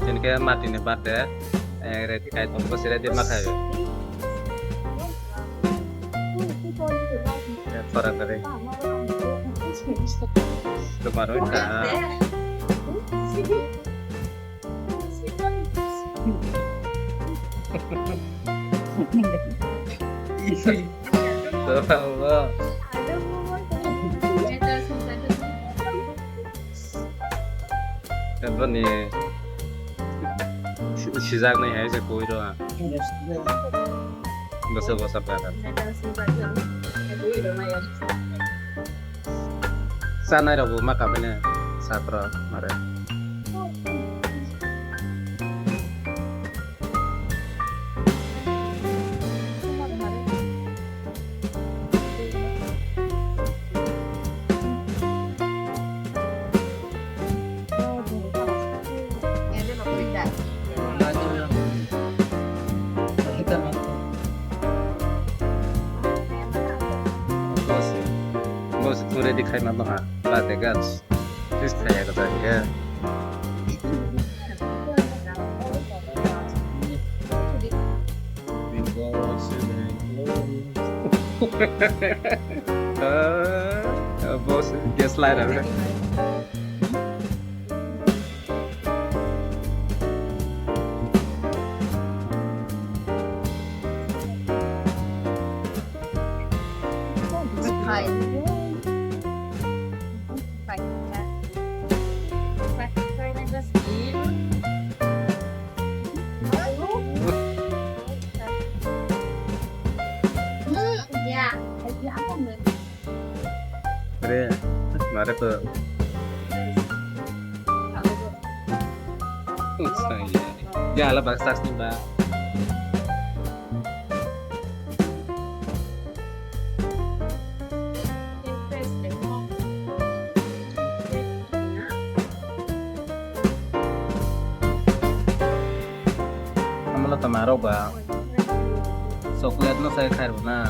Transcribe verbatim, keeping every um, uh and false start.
Hingke mati ni birthday, eh, ready kai tong, bosi ready ma khai. Eh, khora kari. Tumar oi ta. Tumar oi. Aboni si-, sijaknai hai se koi rw ang. Bwsa bwsa para. Chanai rok bo ma kabine satro mare. Bosi, bosi, tu ready khai ma baha, late gans. Tis khai ya kata ya. Ah, boss, gas light ada. Hai. Hai. Hai. Re, mare to. Utsai. Ya, ala bak sas ni ba. Amala tamaro ba. Chocolate no sai khai rw na.